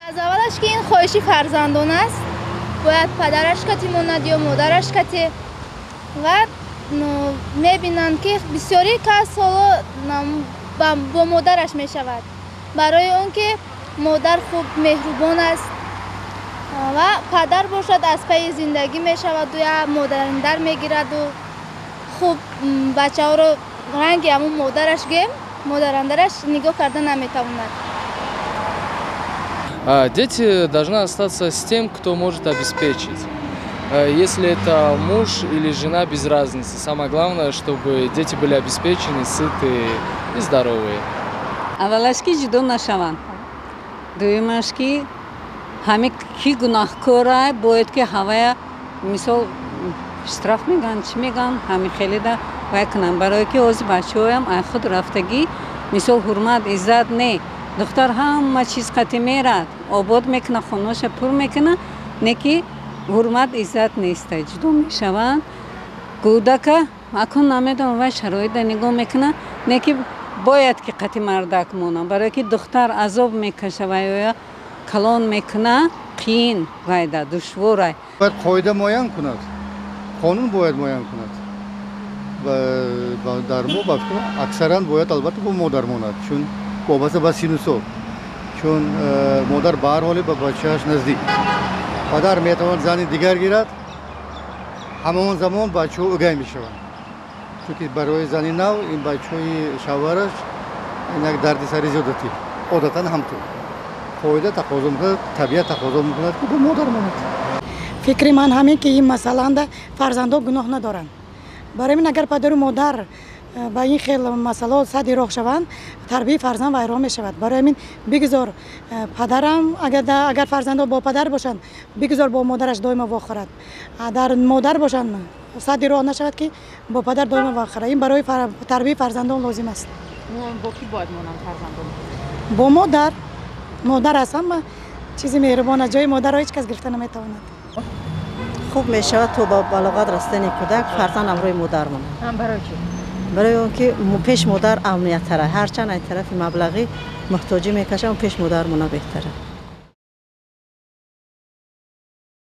Аз аввалаш ки ин хоҳиши фарзандон аст, бояд падараш кати монад ё модараш кати. Ва мебинанд, ки бисёри кас ҳоло бо модараш мешавад, барои он ки модар хуб меҳрубон аст ва падар бошад, аз пайи зиндагӣ мешаваду я модарандар мегираду хуб бачаҳоро ранги ҳамун модараш гем модарандараш нигоҳ карда наметавонад. Дети должны остаться с тем, кто может обеспечить. Если это муж или жена, без разницы. Самое главное, чтобы дети были обеспечены, сытые и здоровые. Аввалаш, ки ҷудо нашаванд. Дуюмаш, ки ҳаме ки гунаҳкора, бояд ки ҳавая, мисол, штраф меган, чӣ меган, ҳами хеледа вай кунанд, барое ки ҳозир бачаҳоям ай худ рафтагӣ, мисол, ҳурмат, иззат не. Духтар ҳама чиз қати мерад, обод мекуна, хонаша пур мекуна, не ки ҳурмат, иззат неста. Ҷудо мешаванд, кӯдака акун намедонам, вай шароита нигоҳ мекуна, не ки бояд ки қати мардак монам, барое ки духтар азоб мекаша, вайоя калон мекуна, қиин вайда, душворай. Бояд қоида муайян кунад, қонун бояд муайян кунад. Дар мо, ба фикр, аксаран бояд, албатта, бо модар монад, чун вобаста ба сину сол, чун модар ба ҳар ҳоле ба бачааш наздик. Падар метавонад зани дигар гирад, ҳамон замон бачаҳо угай мешаванд, чунки барои зани нав ин бачаҳои шавҳараш ин як дарди сари зиёдатӣ. Одатан ҳамтур қоида тақозо мекунад, табиат тақозо мекунад, ки бо модар монад. Фикри ман ҳамин, ки ин масъалаанда фарзандҳо гуноҳ надоранд. Барои мин, агар падару модар ба ин хел масъалаҳо садди роҳ шаванд, тарбияи фарзанд вайрон мешавад. Барои ҳамин бигузор падарам, агар фарзандҳо бо падар бошанд, бигузор бо модараш доимо вохӯрад. Дар модар бошанд, садди роҳ нашавад, ки бо падар доимо вохӯрад. Ин барои тарбияи фарзандон лозим аст. Бо кӣ бояд монанд фарзандон? Бо модар. Модар аз ҳама чизи меҳрубон аст, ҷои модарро ҳеҷ кас гирифта наметавонад. Хуб мешавад, то ба балоғат расидани кӯдак фарзанд ҳамроҳи модар монад. Барои чӣ? Барои он ки пеш модар амнияттара. Ҳарчанд аз тарафи маблағӣ муҳтоҷӣ мекашам, пеш модар мона беҳтара.